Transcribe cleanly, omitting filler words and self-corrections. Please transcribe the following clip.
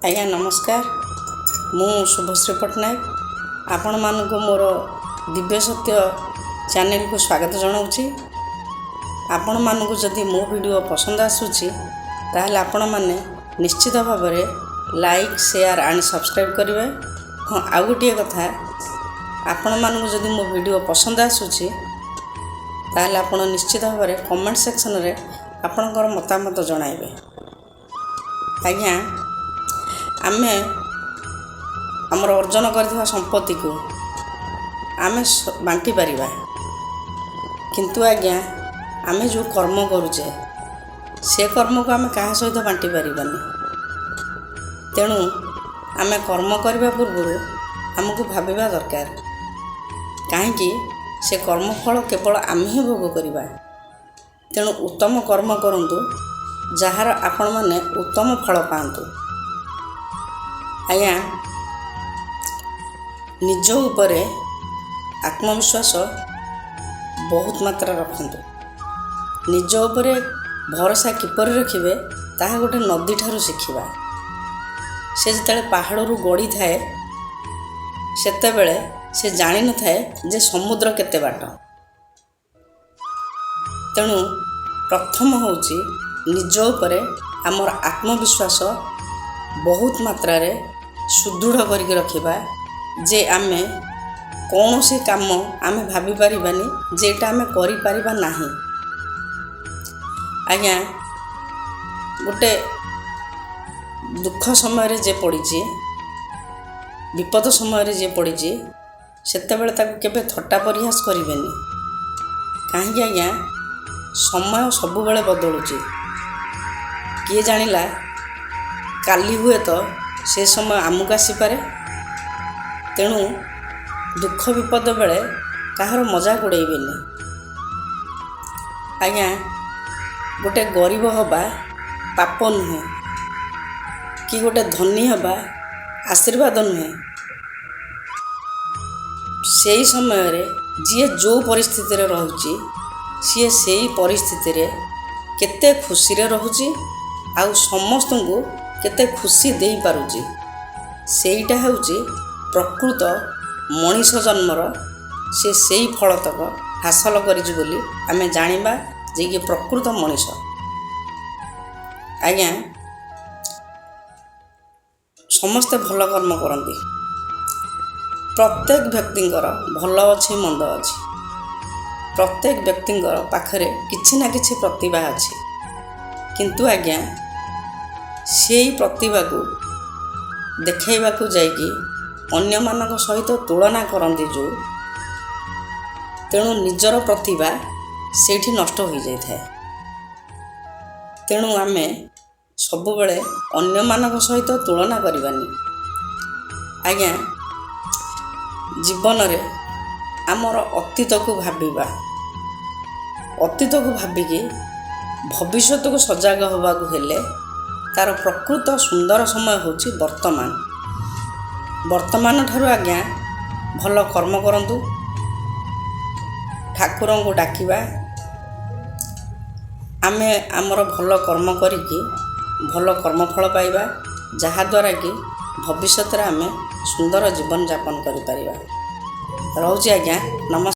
ଆଜ୍ଞା ନମସ୍କାର। ମୁଁ ଶୁଭଶ୍ରୀ ପଟ୍ଟନାୟକ ଆପଣମାନଙ୍କୁ ମୋର ଦିବ୍ୟ ସତ୍ୟ ଚ୍ୟାନେଲକୁ ସ୍ୱାଗତ ଜଣାଉଛି। ଆପଣମାନଙ୍କୁ ଯଦି ମୋ ଭିଡ଼ିଓ ପସନ୍ଦ ଆସୁଛି, ତାହେଲେ ଆପଣମାନେ ନିଶ୍ଚିତ ଭାବରେ ଲାଇକ୍, ସେୟାର ଆଣ୍ଡ ସବସ୍କ୍ରାଇବ୍ କରିବେ। ହଁ, ଆଉ ଗୋଟିଏ କଥା, ଆପଣମାନଙ୍କୁ ଯଦି ମୋ ଭିଡ଼ିଓ ପସନ୍ଦ ଆସୁଛି, ତାହେଲେ ଆପଣ ନିଶ୍ଚିତ ଭାବରେ କମେଣ୍ଟ ସେକ୍ସନରେ ଆପଣଙ୍କର ମତାମତ ଜଣାଇବେ। ଆଜ୍ଞା, ଆମେ ଆମର ଅର୍ଜନ କରିଥିବା ସମ୍ପତ୍ତିକୁ ଆମେ ବାଣ୍ଟି ପାରିବା, କିନ୍ତୁ ଆଜ୍ଞା, ଆମେ ଯେଉଁ କର୍ମ କରୁଛେ, ସେ କର୍ମକୁ ଆମେ କାହା ସହିତ ବାଣ୍ଟି ପାରିବାନି। ତେଣୁ ଆମେ କର୍ମ କରିବା ପୂର୍ବରୁ ଆମକୁ ଭାବିବା ଦରକାର, କାହିଁକି ସେ କର୍ମଫଳ କେବଳ ଆମେ ହିଁ ଭୋଗ କରିବା। ତେଣୁ ଉତ୍ତମ କର୍ମ କରନ୍ତୁ, ଯାହାର ଆପଣମାନେ ଉତ୍ତମ ଫଳ ପାଆନ୍ତୁ। ଆଜ୍ଞା, ନିଜ ଉପରେ ଆତ୍ମବିଶ୍ୱାସ ବହୁତ ମାତ୍ରା ରଖନ୍ତୁ। ନିଜ ଉପରେ ଭରସା କିପରି ରଖିବେ, ତାହା ଗୋଟେ ନଦୀଠାରୁ ଶିଖିବା। ସେ ଯେତେବେଳେ ପାହାଡ଼ରୁ ଗଡ଼ିଥାଏ, ସେତେବେଳେ ସେ ଜାଣିନଥାଏ ଯେ ସମୁଦ୍ର କେତେ ବାଟ। ତେଣୁ ପ୍ରଥମ ହେଉଛି ନିଜ ଉପରେ ଆମର ଆତ୍ମବିଶ୍ୱାସ ବହୁତ ମାତ୍ରାରେ ସୁଦୃଢ଼ କରିକି ରଖିବା ଯେ ଆମେ କୌଣସି କାମ ଆମେ ଭାବିପାରିବାନି ଯେ ଏଇଟା ଆମେ କରିପାରିବା ନାହିଁ। ଆଜ୍ଞା, ଗୋଟେ ଦୁଃଖ ସମୟରେ ଯିଏ ପଡ଼ିଛି, ବିପଦ ସମୟରେ ଯିଏ ପଡ଼ିଛି, ସେତେବେଳେ ତାକୁ କେବେ ଥଟ୍ଟା ପରିହାସ କରିବେନି। କାହିଁକି ଆଜ୍ଞା, ସମୟ ସବୁବେଳେ ବଦଳୁଛି। କିଏ ଜାଣିଲା, କାଲି ହୁଏତ ସେ ସମୟ ଆମକୁ ଆସିପାରେ। ତେଣୁ ଦୁଃଖ ବିପଦ ବେଳେ କାହାର ମଜାକ ଉଡ଼େଇବେନି। ଆଜ୍ଞା, ଗୋଟେ ଗରିବ ହେବା ପାପ ନୁହେଁ କି ଗୋଟେ ଧନୀ ହେବା ଆଶୀର୍ବାଦ ନୁହେଁ। ସେଇ ସମୟରେ ଯିଏ ଯେଉଁ ପରିସ୍ଥିତିରେ ରହୁଛି, ସିଏ ସେଇ ପରିସ୍ଥିତିରେ କେତେ ଖୁସିରେ ରହୁଛି ଆଉ ସମସ୍ତଙ୍କୁ କେତେ ଖୁସି ଦେଇପାରୁଛି, ସେଇଟା ହେଉଛି ପ୍ରକୃତ ମଣିଷ ଜନ୍ମର ସେ ସେଇ ଫଳତକ ହାସଲ କରିଛି ବୋଲି ଆମେ ଜାଣିବା ଯେ କି ପ୍ରକୃତ ମଣିଷ। ଆଜ୍ଞା, ସମସ୍ତେ ଭଲ କର୍ମ କରନ୍ତି। ପ୍ରତ୍ୟେକ ବ୍ୟକ୍ତିଙ୍କର ଭଲ ଅଛି, ମନ୍ଦ ଅଛି। ପ୍ରତ୍ୟେକ ବ୍ୟକ୍ତିଙ୍କର ପାଖରେ କିଛି ନା କିଛି ପ୍ରତିଭା ଅଛି, କିନ୍ତୁ ଆଜ୍ଞା, ସେଇ ପ୍ରତିଭାକୁ ଦେଖାଇବାକୁ ଯାଇକି ଅନ୍ୟମାନଙ୍କ ସହିତ ତୁଳନା କରନ୍ତି ଯେଉଁ, ତେଣୁ ନିଜର ପ୍ରତିଭା ସେଇଠି ନଷ୍ଟ ହୋଇଯାଇଥାଏ। ତେଣୁ ଆମେ ସବୁବେଳେ ଅନ୍ୟମାନଙ୍କ ସହିତ ତୁଳନା କରିବାନି। ଆଜ୍ଞା, ଜୀବନରେ ଆମର ଅତୀତକୁ ଭାବିବା, ଅତୀତକୁ ଭାବିକି ଭବିଷ୍ୟତକୁ ସଜାଗ ହେବାକୁ ହେଲେ ତା'ର ପ୍ରକୃତ ସୁନ୍ଦର ସମୟ ହେଉଛି ବର୍ତ୍ତମାନ। ବର୍ତ୍ତମାନ ଠାରୁ ଆଜ୍ଞା ଭଲ କର୍ମ କରନ୍ତୁ, ଠାକୁରଙ୍କୁ ଡାକିବା, ଆମେ ଆମର ଭଲ କର୍ମ କରିକି ଭଲ କର୍ମଫଳ ପାଇବା, ଯାହାଦ୍ୱାରା କି ଭବିଷ୍ୟତରେ ଆମେ ସୁନ୍ଦର ଜୀବନଯାପନ କରିପାରିବା। ରହୁଛି ଆଜ୍ଞା, ନମସ୍କାର।